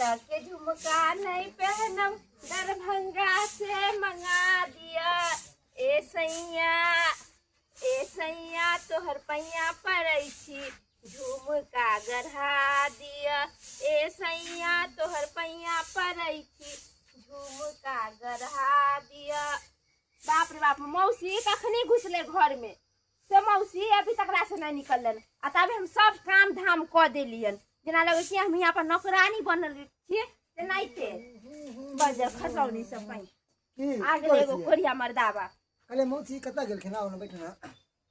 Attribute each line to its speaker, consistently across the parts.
Speaker 1: एतऽ के झुमका नहीं पहनम, दरभंगा से मंगा दिया। ए सैया, ए सैया, तोहर पैया पड़ै छी, झुमका गढ़ा दिया। ए सैया, तोहर पैया पड़ै छी, झुमका गढ़ा दिया। बाप रे बाप, मौसी कखनी घुसले घर में से मौसी अभी तक से नहीं निकललन, आ तबे हम सब काम धाम कऽ देलियन। जेना लगै छै हम यहाँ पर नौकरानी बनल छियै तेनाहिते। बजर खसौनी सब पानि
Speaker 2: की
Speaker 1: आ गेलै एगो कोरिया मर्दाबा।
Speaker 2: कहले मौसी कतऽ गेलखिन? आउ ने, बैठू ने।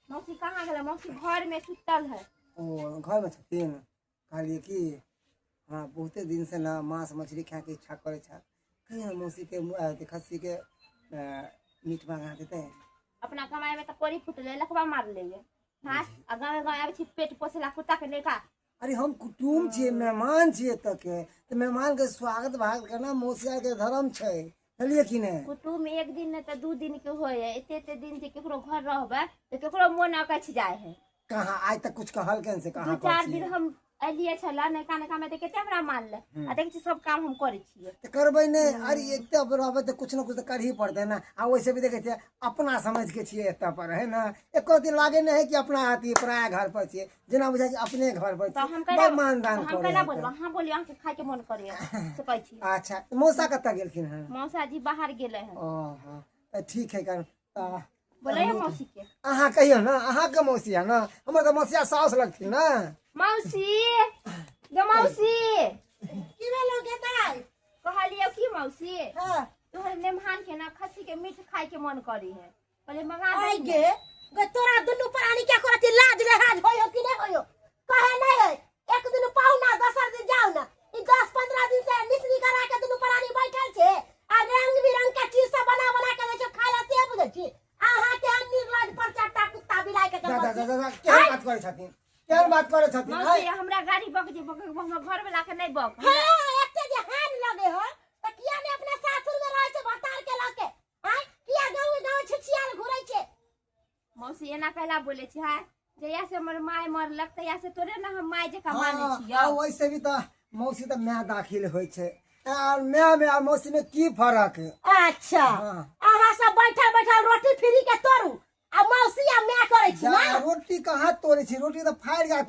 Speaker 1: मौसी कहाँ गेलै? मौसी घर में सुतल है।
Speaker 2: ओ घरमे छथिन। कहलियै कि हमरा बहुते दिनसँ ने मांस मछली खायके इच्छा करै छै, कहियो मौसीके अथी खस्सीके मीट मंगा देतै।
Speaker 1: अपना कमाई में तऽ कोरी फुटले लखबा मारले ये। हाँ, आ गाँव गाँव आबै छी पेट पोसला कुत्ता के लेखा।
Speaker 2: अरे हम कुटुम छियै, मेहमान छियै एतऽके, तऽ मेहमानके स्वागत भागत करना मौसी के धर्म छै, बुझलियै कि नहि?
Speaker 1: कुटुम एक दिन नहि तऽ 2 दिन के होइ है। एते एते दिन जे केकरो घर रहबै तऽ केकरो मोन अकछि जाइ है।
Speaker 2: कहाँ आइ तक कुछ कहलकनि से
Speaker 1: दू
Speaker 2: कहाँ
Speaker 1: चार
Speaker 2: कहै
Speaker 1: दिन
Speaker 2: छियै?
Speaker 1: हम एलियै छलै नयका नयका में तऽ कते हमरा मानले, आ देखै छी सब काम हम करै छियै।
Speaker 2: तऽ करबै नहि? अरे एते रहबै तऽ कुछ ने कुछ तऽ करही पड़तै ने। आ वैसे भी देखै छियै, अपना समझ के छियै एतऽ पर है ने, एको दिन लागे नहि है कि अपना अथी पराया घर पर छियै, जेना बुझाइ छै अपने घर पर
Speaker 1: तऽ
Speaker 2: छियै।
Speaker 1: हम
Speaker 2: बड़
Speaker 1: कैला
Speaker 2: मानदान
Speaker 1: हम
Speaker 2: करै
Speaker 1: कैला
Speaker 2: है
Speaker 1: बोलबै?
Speaker 2: तऽ।
Speaker 1: अहाँ बोलियौ, अहाँके खायके मन करैया से कहै छी।
Speaker 2: अच्छा, मौसा कतऽ गेलखिन हँ?
Speaker 1: मौसा जी बाहर गेलै हन।
Speaker 2: ओ हँ, तऽ ठीक है, कर तऽ
Speaker 1: बोलै मौसी के।
Speaker 2: अहाँ कहियौ ने, अहाँके मौसी है ने, हमर तऽ मौसिया साउस लगथिन ने।
Speaker 1: मौसी गे, मौसी।
Speaker 3: की भेलो गे दाइ?
Speaker 1: कहलियौ की मौसी, तोहर मेहमान के ना खस्सी के मीट खाय के मन करी है, कहलियै मंगा
Speaker 3: आइ
Speaker 1: दही ने।
Speaker 3: गे गे, तोरा दुनू प्राणी क्या करत? लाज लिहाज होयो कि नहीं होयो? कहे नहीं है, एक दिन पाहुना दोसर दिन जाओ ना। ई 10-15 दिन से निसनी करा के दुनू प्राणी बैठल छे आ रंग बिरंग के चीज सब बना बना के दै छो खाय ला, से बुझै छी? अहाँ के हम निर्लज पर चाटा कुत्ता बिलाइ के
Speaker 2: जा जा
Speaker 3: करबै
Speaker 2: जा
Speaker 3: छी।
Speaker 2: जा जा, केहन बात करै छथिन, केहन बात करै छथिन?
Speaker 1: मौसी, हमरा गाड़ी बक जे बक, हमर घर वाला के नहीं बक।
Speaker 3: हाँ, एते जे हान लगे हो त किया ने अपना सासुर में रहै छै भतार के लके? आय, किया गाँव गाँव छिछियाल घुरै छै?
Speaker 1: मौसी, एना कहला बोले छी? हाँ, जहिया से हमर माय मरलक तहिया से तोरे ने हम माय जकाँ मानै
Speaker 2: हँ,
Speaker 1: छियौ।
Speaker 2: आ वैसे भी तऽ मौसी तऽ माय दाखिल होइ छै, आ माय में आ मौसी में की फरक?
Speaker 3: अच्छा।
Speaker 2: हाँ।
Speaker 3: अहाँ सब बैठल बैठल रोटी फ्री के तोड़ू आ मौसी आ माय करै छी
Speaker 2: जा,
Speaker 3: ना?
Speaker 2: रोटी कहाँ तोड़ै छी, रोटी तऽ फाड़ि के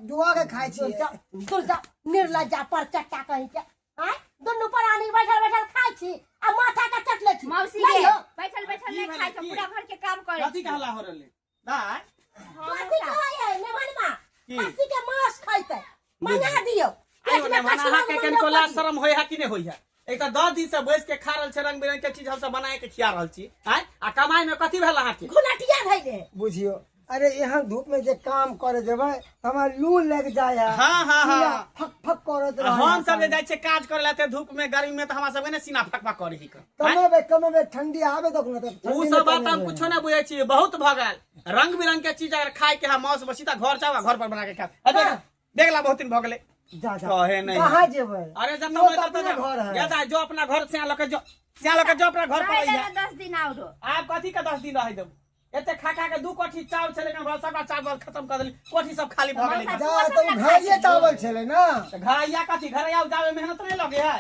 Speaker 2: डुबा के खाइ
Speaker 3: दूर
Speaker 2: छी।
Speaker 3: जा, दूर जा, निर्लज्जा पर चट्टा कहीं के। आय, दुनू प्राणी बैठल बैठल खाइ छी आ माथा के चटले छी।
Speaker 1: मौसी
Speaker 3: नहीं
Speaker 1: गे,
Speaker 3: हो।
Speaker 1: बैठल बैठल
Speaker 4: की
Speaker 1: नहीं
Speaker 4: भेलै,
Speaker 1: खाइ छै,
Speaker 4: की?
Speaker 1: पूरा घर के काम करै
Speaker 4: कथी
Speaker 1: छी।
Speaker 4: कहला हो रहलै दाइ?
Speaker 1: हाँ,
Speaker 3: कथी
Speaker 1: मौसा।
Speaker 3: कहै है मेहमानमा?
Speaker 4: की?
Speaker 3: खस्सी के मांस खैतै, मंगा दियौ।
Speaker 4: आइयो
Speaker 3: पेट में
Speaker 4: ने
Speaker 3: कछुआ
Speaker 4: अहाँके
Speaker 3: के
Speaker 4: कनिको
Speaker 3: मंगा
Speaker 4: लाज
Speaker 3: दियौ।
Speaker 4: शरम होइ है कि नहि होइ है? एक तऽ 10 दिन से बैस के खा रहल छै, रंग बिरंग के चीज हमसब बनाए के खिया रहल छी। आँय, आ कमाई में कथी भेल अहाँके?
Speaker 3: घुनटिया धैले।
Speaker 2: बुझियौ, अरे एहन धूप में जे काम करे जेबै तऽ हमरा लू लागि जाइ है।
Speaker 4: हाँ, हाँ, हाँ।
Speaker 2: सीना फक फक करत
Speaker 4: आ
Speaker 2: रहै।
Speaker 4: हम सब जे जाइ छियै काज करे ला ते धूप में, गर्मी में, तऽ हमरा सबके ने सीना फक फक करे ही।
Speaker 2: कमेबै कमेबै, ठंडी आबे तक ने तऽ
Speaker 4: उ
Speaker 2: ठंडी
Speaker 4: सब
Speaker 2: में
Speaker 4: बात हम
Speaker 2: कमेबै।
Speaker 4: कुछो नहीं बुझै छी, बहुत भऽ गेल। रंग बिरंग के चीज अगर खाय के है मांस मछली तऽ घर जाओ आ घर पर बना के खाओ। देख देख ला, बहुत दिन भऽ गेलै।
Speaker 2: जा जा।
Speaker 4: कहे नहीं।
Speaker 2: कहाँ जेबै?
Speaker 4: अरे जतऽ
Speaker 2: इहो
Speaker 4: मन
Speaker 2: तऽ
Speaker 4: ततऽ
Speaker 2: अपने
Speaker 4: जाओ।
Speaker 2: घर है।
Speaker 4: जा जा, जो अपना घर से लऽ के जो, से लऽ के जो अपना घर पर।
Speaker 1: रहि
Speaker 4: अइहे।
Speaker 1: देबै 10 दिन आरो।
Speaker 4: आब कथी के 10 दिन रहै देबू? एते खा खा के दू कोठी चाउर छलै, हमरा सबटा चावल खतम कऽ देली, कोठी सब खाली भऽ गेलै।
Speaker 1: मौसा,
Speaker 2: जा तऽ उ घरिये चावल छलै ने।
Speaker 4: तऽ घरैया कथी? घरैया जाबे मेहनत नहि लगे है।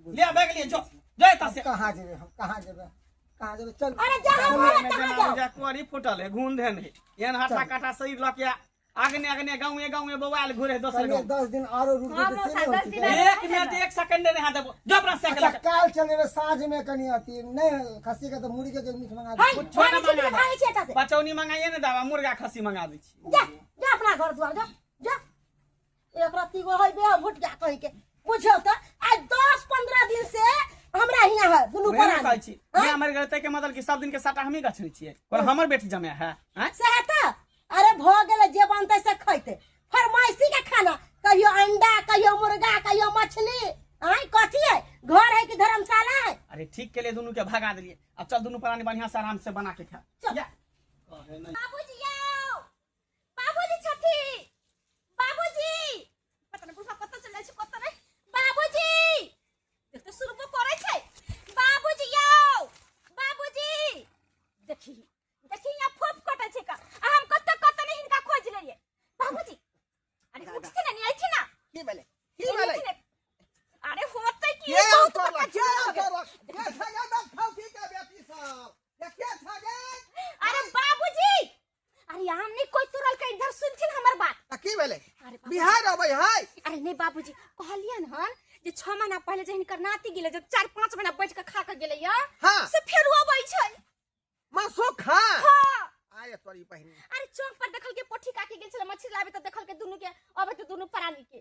Speaker 4: ले बैग लिए जो जो एतऽ से।
Speaker 2: कहाँ जेबै हम? कहाँ जेबै, कहाँ जेबै? चल।
Speaker 3: अरे जहाँ मोन तहाँ जाओ।
Speaker 4: जा, कोरी फूटल है, घून धेन है, एहन हट्टा काटा शरीर लऽ के आगने आगने गाँवे गाँवे बौआल घुरे दोसर
Speaker 2: कनिये
Speaker 4: गाँव।
Speaker 2: 10 दिन आरो रुक
Speaker 1: हाँ,
Speaker 2: जेतै से
Speaker 1: मौसा,
Speaker 2: नहि
Speaker 1: 10
Speaker 2: होइ
Speaker 1: दिन
Speaker 2: छै।
Speaker 1: आरो।
Speaker 4: एक मिनट, एक सेकंड नहीं हाथ देबो, जो अपना साइकिल
Speaker 2: अच्छा, काल्हि चलेबै साँझ में, कनि अथी नहि खस्सी के तऽ मुर्गी के मीट मंगा
Speaker 3: हाय,
Speaker 2: देबै।
Speaker 4: कुछो
Speaker 3: भागै
Speaker 4: ना
Speaker 3: छी कि
Speaker 4: मंगा
Speaker 3: भागै छी एतऽ से?
Speaker 4: पचौनी मंगाइए ने दाबा, मुर्गा खस्सी मंगा दै छी।
Speaker 3: जा जा, अपना घर दुआर जा जा। एक रत्ती गो है बे भुटका कहीं के। बुझियौ तऽ आइ 10-15 दिन से हमरा हियाँ है दुनू
Speaker 4: वही ने
Speaker 3: प्राणी।
Speaker 4: कहै छी, बियाह मरि गेलै ताहिके मतलब कि सब दिन के साटा हमही गछने छियै पर हमर बेटी जमाए है? आँय?
Speaker 3: सएह तऽ। अरे भऽ गेलै, जे बनतै से खैतै। फरमाइशी के खाना, कहियो अंडा, कहियो मुर्गा, कहियो मछली। आँय, कथी है? घर है कि धर्मशाला है?
Speaker 4: अरे ठीक के लिए दुनू के भगा देलियै। अब चल, दुनू प्राणी बढ़िया से आराम से बना के खा।
Speaker 3: चल।
Speaker 4: या।
Speaker 1: बाबूजी यौ, बाबूजी छथि? बाबूजी, पता नहि बुढ़बा कतऽ चलि जाइ छै, कतऽ नहि। बाबूजी, देख तऽ शुरुबो करै छै। बाबूजी यौ, बाबूजी, देखी देखी, यहाँ फोफ कटै छै का, आ हम कतऽ कतऽ नहि हिनका खोजि लेलियै। बाबूजी, अरे उठथिन ने, अयथिन ना।
Speaker 5: की भेलै, की भेलै?
Speaker 1: उठथिन ने।
Speaker 3: के
Speaker 4: के तोड़लक? के छगे बखौती के बेटी सब? के के छगे?
Speaker 3: अरे बाबूजी, अरे हम नहीं कोई तोड़ल के, इधर सुनथिन हमर बात।
Speaker 4: आ की भेलै?
Speaker 3: अरे बाबूजी।
Speaker 4: बिहार अबै है?
Speaker 3: अरे नहीं बाबूजी, कहलियन हन जे 6 महीना पहले जे हिनकर नाती गेलै, जब 4-5 महीना बैठ के खा के गेलै या,
Speaker 4: हाँ।
Speaker 3: से फेर उ अबै छै।
Speaker 4: मनसुखा?
Speaker 3: हाँ।
Speaker 4: आये तोरी बहिनी।
Speaker 3: अरे चौक पर देखल के पोठी काटी गेल छलै मछली लाबे, त देखल के दुनू के अबै त दुनू प्राणी के।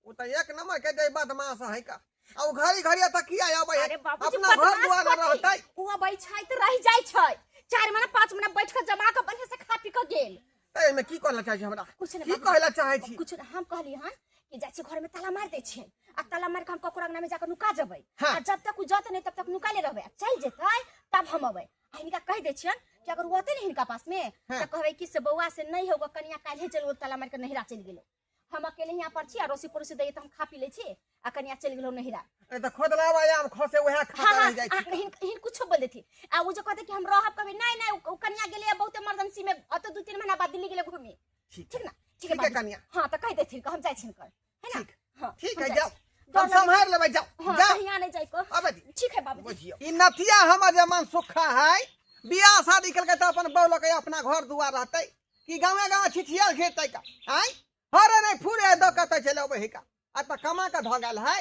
Speaker 4: उ त एक नंबर के जे बदमाश है का। आ उ घड़ी घड़ी त किया अबै है?
Speaker 3: अरे बाबूजी,
Speaker 4: अपना घर
Speaker 3: बदमाश
Speaker 4: दुआर
Speaker 3: कथी?
Speaker 4: रहतै।
Speaker 3: उ अबै छै त रहि जाइ छै, 4 महीना 5 महीना बैठ के जमा के बढ़िया से खा पी के गेल।
Speaker 4: त एहिमे की कहला चाहै छी हमरा?
Speaker 3: कुछ नहीं
Speaker 4: की
Speaker 3: बाबूजी।
Speaker 4: कहला चाहै छी?
Speaker 3: कुछ नहीं, हम कहली हन कि जाइ छी घर में ताला मार दै छियै, आ ताला मार के हम ककरो अंगना में जाके नुका जेबै।
Speaker 4: हाँ।
Speaker 3: आ जब तक उ जत नहीं तब तक नुकाले रहबै, आ चलि जेतै तब हम अबै। आ हिनका कहि दै छियन कि अगर उ अतै ने हिनका पास में,
Speaker 4: हाँ।
Speaker 3: त कहबै कि से बौआ से नहीं होगा कनिया, काल्हे चलि गेल ताला मार के नहिरा चलि गेलै, हम अकेले यहाँ पर छी, अड़ोसी पड़ोसी दैए त हम खा पी लै छी, आ कनिया चलि गेलौ नहिरा।
Speaker 4: अरे त खोदलावा आम खसे उएह खा
Speaker 3: हाँ,
Speaker 4: के
Speaker 3: हाँ,
Speaker 4: रहि जाइ छी।
Speaker 3: हिन कुछो बोल देथी। आ उ जे कहते कि हम रहब, कहबै नहीं नहीं, उ कनिया गेलै बहुत इमरजेंसी में, अत 2-3 महीना बाद दिल्ली गेलै घूमे।
Speaker 4: ठीक।
Speaker 3: ठीक ना? ठीक है
Speaker 4: ठीक है
Speaker 3: बाबूजी।
Speaker 4: कनिया।
Speaker 3: हाँ त कहि देथिन कि हम जाइ छी हिनकर, है ना?
Speaker 4: ठीक।
Speaker 3: हाँ,
Speaker 4: ठीक
Speaker 3: हम
Speaker 4: है,
Speaker 3: जाइ
Speaker 4: जाओ।
Speaker 3: छी।
Speaker 4: हम
Speaker 3: डर लगै-
Speaker 4: सम्हार लेबै, जाओ।
Speaker 3: हाँ,
Speaker 4: जाओ।
Speaker 3: कहीं आने जाय को।
Speaker 4: अबै दी।
Speaker 3: ठीक है बाबूजी।
Speaker 4: बुझियौ, ई नथिया हमर जे मनसुखा है, बियाह शादी केलकै त अपन बहू लऽ के अपना घर दुआर रहतै कि गाँवे गाँव छिछियल घेतै का? आँय, हरे नहीं फूरे दऽ कतऽ चलि अबै है का? आ तऽ कमा कऽ धऽ गेल है।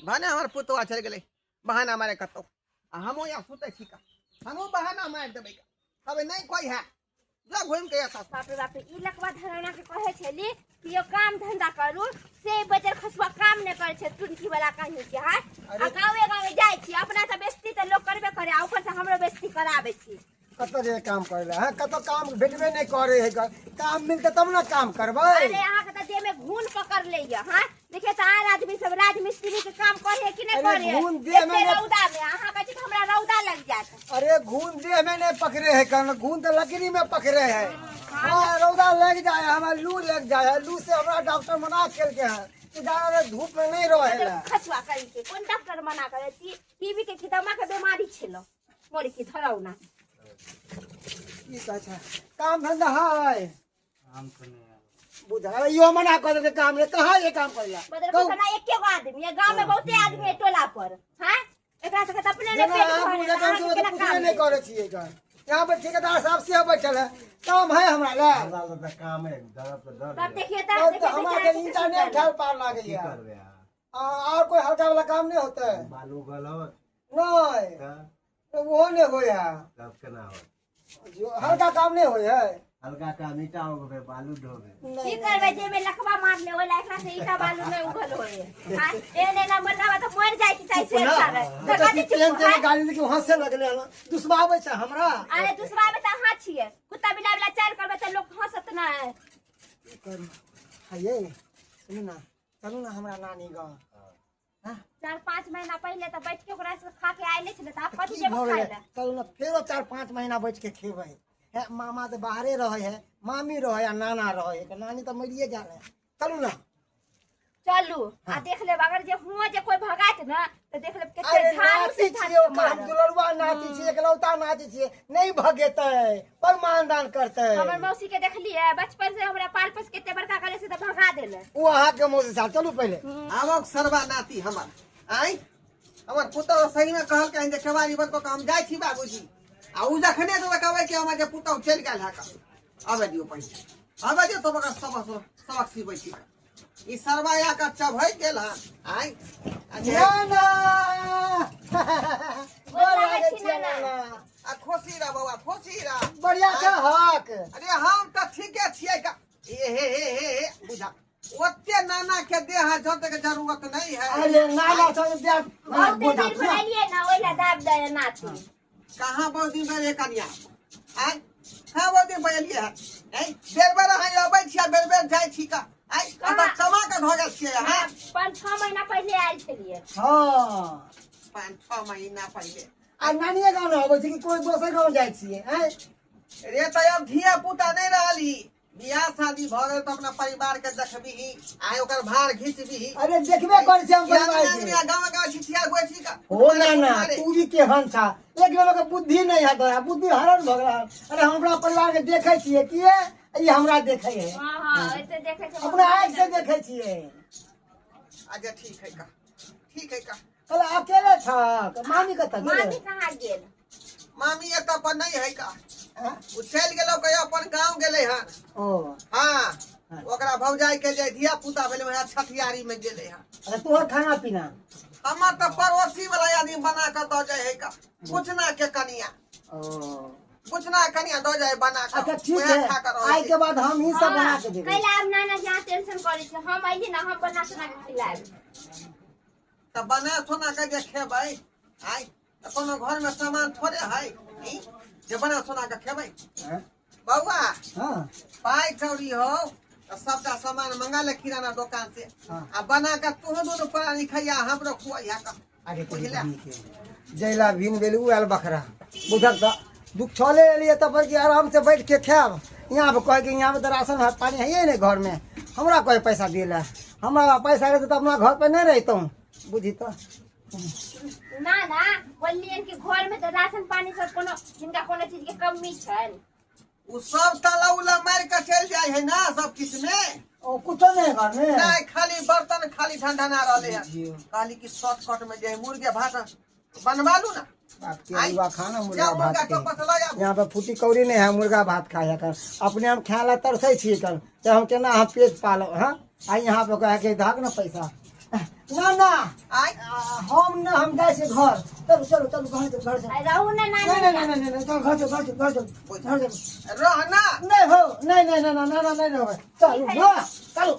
Speaker 4: भने हमर पुतोआ चलि गेलै बहाना मारे कतौ, आ हमहूँ यहाँ सुतै छी का, हमहूँ बहाना मारि देबै का, कहबै नहीं कोई है, जा घुमि के एतऽ।
Speaker 1: बाप रे बाप रे, ई लकवा धरौना के कहै छली कि यो काम धंधा करू, से बजर खसुआ काम नहि करै छै टुनकी वाला कहीं के। हाँ, आ गाँवे गाँवे जाइ छी, अपना तऽ बेइज्जती तऽ लोक करबे करे, आ ऊपर से हमरो बेइज्जती कराबै छी।
Speaker 2: कतऽ जे काम करे ला, हाँ, कतऽ काम भेटबे नहीं करे है, काम मिलते तब ना काम करबै।
Speaker 1: अरे अहाँ के तऽ देह में घून पकड़ ले या। हाँ देखिए तऽ आर आदमी सब राजमिस्त्री के काम करे कि नहीं
Speaker 2: अरे
Speaker 1: करे?
Speaker 2: घून देह में
Speaker 1: एते
Speaker 2: नहीं-
Speaker 1: रौदा में अहाँ कहै छी कि हमरा रौदा लग जायत।
Speaker 2: अरे घून देह में नहीं पकड़े है, कारण घून तो लकड़ी में पकड़े है। हाँ, रौदा लग जाए, हमारा लू लग जाए है, लू से हमरा डॉक्टर मना केलके है कि ज्यादा धूप में नहीं रहे ला।
Speaker 1: खसुआ करी के कोन डॉक्टर मना करे? टीबी के की दमा के बीमारी छेलो मोर की धरौना।
Speaker 2: की कहै छै काम धंधा है?
Speaker 5: काम तो नहीं है।
Speaker 2: बुझा इहो मना कर देलकै काम रे, कहाँ ये काम करेला?
Speaker 1: बदल
Speaker 2: कहू।
Speaker 1: ना एके गो आदमी है गांव में, बहुते आदमी है टोला पर। हाँ एकरा सबके तऽ अपने ने
Speaker 2: जेना
Speaker 1: पेट
Speaker 2: अहाँ
Speaker 1: भरे,
Speaker 2: बुझे
Speaker 1: अहाँ
Speaker 2: कम से
Speaker 1: केना
Speaker 2: कम
Speaker 1: काम
Speaker 2: पूछबे नहीं
Speaker 1: देब?
Speaker 2: करे छियै कन। यहाँ पर ठेकेदार साहब से बैठल है, काम है हमरा ला।
Speaker 5: हमरा लग तऽ काम है, दर्द तऽ दर्द
Speaker 1: तब
Speaker 5: है।
Speaker 1: देखिए
Speaker 2: तब
Speaker 1: तऽ
Speaker 2: तो हमरा के ईंटा नहीं उठाल पार
Speaker 5: की
Speaker 2: लागैया।
Speaker 5: करबै अहाँ?
Speaker 2: और कोई हल्का वाला काम नहीं होता है?
Speaker 5: बालू गलत
Speaker 2: नहीं
Speaker 5: तऽ
Speaker 2: तो वो नहीं होय है।
Speaker 5: तब केना होत?
Speaker 2: जो हल्का काम नहीं होय है।
Speaker 5: हल्का काम ईटा उगबै, बालू ढोबै।
Speaker 1: की
Speaker 2: नहीं
Speaker 1: करबै जे में लखवा मारले ओला एकरा से ईटा बालू नहीं उगल होय। हाँ एने ना मरला तऽ मर जाय की चाहे से खावे।
Speaker 2: तो
Speaker 1: कथी
Speaker 2: तेन
Speaker 1: चुप
Speaker 2: तेन
Speaker 1: हाँ?
Speaker 2: गाली देके हंसे लगले हन, दुसबाबै छै हमरा।
Speaker 1: अरे दूसरा में तऽ अहाँ छियै, कुत्ता बिलाय वाला चाल करबै तऽ लोक हंसत ना।
Speaker 2: की करू? हाँ ये सुनू ना, चलू ना हमरा नानी गाँव।
Speaker 1: 4-5 महीना पहले तऽ बैठ के ओकरा से खा के आयले छलै, तऽ आब कथी
Speaker 2: की
Speaker 1: जेबै
Speaker 2: भऽ
Speaker 1: खाय
Speaker 2: गेलै?
Speaker 1: लए?
Speaker 2: चलू ना फेरो 4-5 महीना बैठ के खेबै। हे मामा तऽ बाहरे रहै है, मामी रहै आ नाना रहै है, नानी तऽ मरिए गेल है। चलू ना।
Speaker 1: चलू आ देख लेब, अगर जे हुआ जे कोई भगात ना तऽ देख लेब कते
Speaker 2: अरे
Speaker 1: झाड़ू से
Speaker 2: नाती
Speaker 1: झाड़
Speaker 2: छियै
Speaker 1: के
Speaker 2: ओकर, हम
Speaker 1: मारब।
Speaker 2: दुलरुआ नाती छियै, एकलौता नाती छियै, नहीं भगेतै पर मानदान करतै।
Speaker 1: हमर मौसी के देखलियै बचपन से हमरा पाल पोस के एते बड़का करे से तऽ भगा देले।
Speaker 2: ओ अहाँके मौसी साहब, चलू पहिले।
Speaker 4: आबक सरबा नाती हमर, आँय हमर पुतहु सही में कहलकै हन जे केवाड़ी बंद कऽ के हम जाइ छी बाबूजी, आ उ जखने तऽ कहबै कि हमर जे पुतहु चलि गेल है का। अबै दियौ पहिने, अबै दियौ तब ओकरा सबक सबक सिबै छी। ई सरबा आ कऽ चढ़ै गेल हन। आँय
Speaker 2: नाना गोर लागै छियै नाना।
Speaker 4: आ खुशी रह बौआ, खुशी रह।
Speaker 2: बढ़िया छै हक।
Speaker 4: अरे हम तऽ ठीके छियै का। ए हे हे हे हे बुझा, ओते नाना के देह हाथ जोते के जरूरत नहीं है।
Speaker 2: अरे नाना सब देह
Speaker 1: बहुते दिन भेलियै ना ओहि ला दाब दे नाती।
Speaker 4: कहाँ बहुत दिन भेल कनिया? आँय कहाँ बहुत दिन भेलियै हन? आँय बेर बेर अहाँ अबै छियै, बेर बेर जाइ छी का। आँय कतऽ कमा के धऽ गेल छियै अहाँ?
Speaker 1: 5-6 महीना पहिले आयल छलियै।
Speaker 2: हाँ
Speaker 4: 5-6 महीना पहिले।
Speaker 2: आ नानिये गाँव ने अबै छै कि कोई दोसर गाँव जाइ छियै? आँय
Speaker 4: रे तऽ अब धिया पुता नहीं रहली, बियाह शादी भऽ गेल तऽ अपना परिवार के देखबिही, आइ ओकर भार घिचबिही।
Speaker 2: अरे देखबे करै छियै हम परिवार के।
Speaker 4: गाँव गाँव छिछिया गोइ छी का।
Speaker 2: हो नाना, तू भी केहन छा, एक नंबर के बुद्धि नहीं है तोरा, बुद्धि हरण भऽ गेल। अरे हम अपना परिवार के देखै छियै किए ई हमरा देखै है।
Speaker 1: हाँ हाँ एते देखै छै
Speaker 2: अपना आँखि से देखै छियै।
Speaker 4: अच्छा ठीक है का, ठीक है का।
Speaker 2: कल अकेले छक मामी कतऽ गेल?
Speaker 1: मामी कहाँ गेल?
Speaker 4: मामी एतऽ पर नहीं है का।
Speaker 2: हाँ?
Speaker 4: ओ चलि गेलौ कहियो अपन गाँव गेलै हन।
Speaker 2: ओ
Speaker 4: हाँ, ओकरा भौजाई के जे धिया पुता भेलै वएह छठियारी में गेलै हन।
Speaker 2: अच्छा तोहर खाना पीना?
Speaker 4: हमर तऽ पड़ोसी वाला आदमी बना कऽ दऽ जाइ है का, बुचना के कनिया।
Speaker 2: ओ
Speaker 4: बुचना कनिया दऽ जाइ बना कऽ।
Speaker 2: अच्छा ठीक
Speaker 4: वएह
Speaker 2: है,
Speaker 4: खा कऽ रहै
Speaker 2: आइ
Speaker 4: छै।
Speaker 2: के बाद हम ही सब बना के देबै।
Speaker 1: कैला आब नाना जी अहाँ टेंशन करै छी, हम अइली ना हम बना सोना के खिलायब।
Speaker 4: तऽ बना सोना के जे खेबै आइ तऽ कोनो घर में सामान थोड़े है ई जे बना सोना के खेबै।
Speaker 2: हाँ?
Speaker 4: बौआ
Speaker 2: हाँ
Speaker 4: पाइ कौड़ी हो तऽ सबटा सामान मंगा ले किराना दुकान से।
Speaker 2: हाँ।
Speaker 4: आ बना के तोहू दुनू प्राणी खैया हमरो खुआइया का।
Speaker 2: आगे
Speaker 4: बुझला?
Speaker 2: जैला भिन भेल उ आयल बकरा बुझल तऽ दुख छले एलियै तब पर कि आराम से बैठ के खायब। यहाँ पर कहे कि यहाँ पर तऽ राशन भात पानी है नहीं घर में, हमरा कहे पैसा दिए ला, हमरा पैसा रहते तऽ अपना घर पर नहीं रहितहुँ बुझी तऽ।
Speaker 1: ना ना बोललियन कि घर में तऽ राशन पानी सब कोनो जिनका कोनो चीज के कमी छनि।
Speaker 4: उ सब ताला उला मार के चलि जाइ है ना सब किछ में।
Speaker 2: ओ कुछो नहीं घर में।
Speaker 4: नहीं खाली बर्तन खाली ठंडा रहले है।
Speaker 2: बुझियौ।
Speaker 4: कहली कि शॉर्टकट में जे मुर्गे भात बनवा लू ना।
Speaker 2: बाप के
Speaker 4: आई।
Speaker 2: मुर्गा खाना मुर्गा
Speaker 4: जाओ
Speaker 2: भात
Speaker 4: मुर्गा
Speaker 2: के।
Speaker 4: के पास लऽ जाउ।
Speaker 2: यहाँ पर फूटी कौड़ी नहीं है मुर्गा भात खाया कर अपने हम खाए ला तरसै छियै कर तऽ हम केना हम पेट पालब। हाँ आ यहाँ पर कहे के धाक ना पैसा ना ना
Speaker 4: आइ
Speaker 2: हम ना हम जाइ छियै घर। चलू चलू चलू घर चलू घर चलू।
Speaker 1: आ रहू ना नाना।
Speaker 2: नहीं नहीं नहीं नहीं नहीं चल घर चल घर चल घर चल घर चल।
Speaker 4: रह ना।
Speaker 2: नहीं हो नहीं नहीं नहीं ना ना नहीं रहबै। चलू हाँ चलू।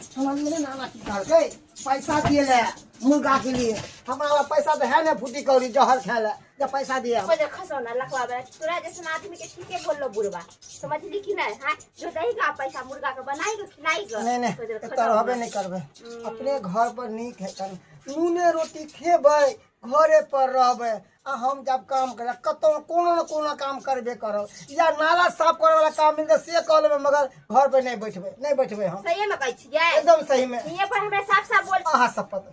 Speaker 2: समझ में नाना की कहलकै पैसा दिए ले मुर्गा के लिए, हमरा पैसा तो है ना फूटी कौड़ी जहर खाए ले जब पैसा दिए।
Speaker 1: पहिले खसौना लखवा बला तोरा जैसन आदमी के ठीके बोललो बुढ़वा समझली कि नहीं। हाँ जो दही का पैसा मुर्गा के बनाई के खिलाई के।
Speaker 2: नहीं नहीं एतऽ रहबे नहीं करबै, अपने घर पर नीक है कर नूने रोटी खेबै घरे पर रहबै। आ हम जब काम करब कतौ कोनो न कोनो काम करबे करब या नाला साफ करे वाला काम मिलतै से कऽ लेबै, मगर घर पर नहीं बैठबै नहीं बैठबै हम।
Speaker 1: सही में कहै छियै?
Speaker 2: एकदम सही में।
Speaker 1: हियाँ पर हमरा साफ साफ बोल।
Speaker 2: अहाँ शपथ।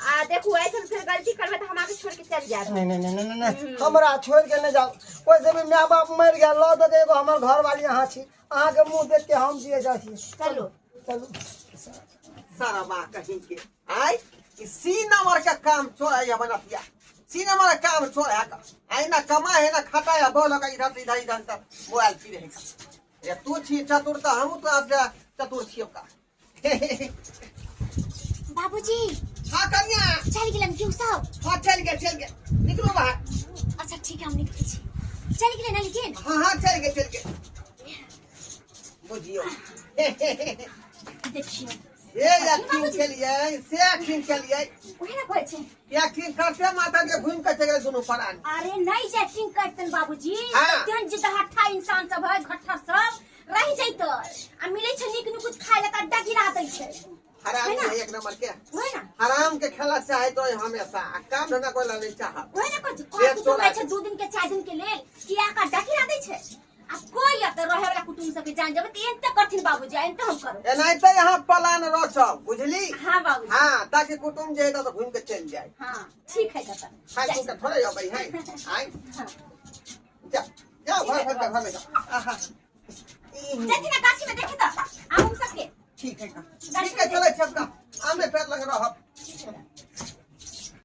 Speaker 1: आ देखू ऐसन फिर गलती करबै तऽ हम आके छोड़ के चल जायब।
Speaker 2: नहीं नहीं नहीं नहीं नहीं हमरा छोड़ के नहीं जाओ। वैसे भी my बाप मरि गेल लऽ दऽ के एगो हमर घरवाली अहाँ छी, अहाँके मुँह देख के हम जिए जाइ छी।
Speaker 1: चलू
Speaker 2: चलू।
Speaker 4: सारा माँ कहीं के आइ ई सी नंबर के काम चोर है बनतिया, सी नंबर के काम चोर है का। आई ना कमा है ना खाता है बोल का इधर से इधर इधर से मोबाइल पी रहे का। ये तू छी चतुर तो हम तो आज चतुर छियो का।
Speaker 3: बाबूजी।
Speaker 4: हाँ कन्या।
Speaker 3: चल गेलन क्यों सब?
Speaker 4: हाँ चल गए चल गए निकलो बाहर।
Speaker 3: अच्छा ठीक है हम निकले छी। चल गेले ना लेकिन?
Speaker 4: हाँ हाँ चल गए चल गए। बुझियो।
Speaker 3: देखियो।
Speaker 4: से एक्टिंग केलियै से एक्टिंग केलियै।
Speaker 3: ओहे ना कहै छै।
Speaker 4: एक्टिंग करते माता के घुमि के चलि गेलै दुनू प्राणी।
Speaker 3: अरे नहीं जे एक्टिंग करतन बाबूजी।
Speaker 4: हाँ।
Speaker 3: तेहन जे हट्ठा इंसान सब है घट्ठर सब रहि जैतै आ मिलै छै नीक नुकुत खाय ला तऽ अड्डा गिरा दै छै।
Speaker 4: हराम
Speaker 3: है ना?
Speaker 4: है एक नंबर के।
Speaker 3: ओहे ना?
Speaker 4: हराम के खेला चाहे तो हमेशा आ काम धंधा कोई ला नहीं चाहत।
Speaker 3: ओहे ना कहै छै,
Speaker 4: से
Speaker 3: कोइ कुटुम्ब
Speaker 4: चोरा
Speaker 3: रहै छै 2 दिन के 4 दिन के लेल किया का अड्डा गिरा दै छै। आ कोई एतऽ रहै वाला कुटुम्ब सबके जान जेबै तऽ एनते करथिन बाबूजी, एनते हम करब।
Speaker 4: एनाहिते यहाँ प्लान रचब बुझली?
Speaker 3: हाँ बाबूजी।
Speaker 4: हाँ ताकि कुटुम्ब जे हेतै तऽ घुमि के चलि जाए।
Speaker 3: हाँ ठीक है तब।
Speaker 4: खाइ के थोड़े अबै है। आइ
Speaker 3: हाँ।
Speaker 4: जा जा घर घर घर में जा। आहा।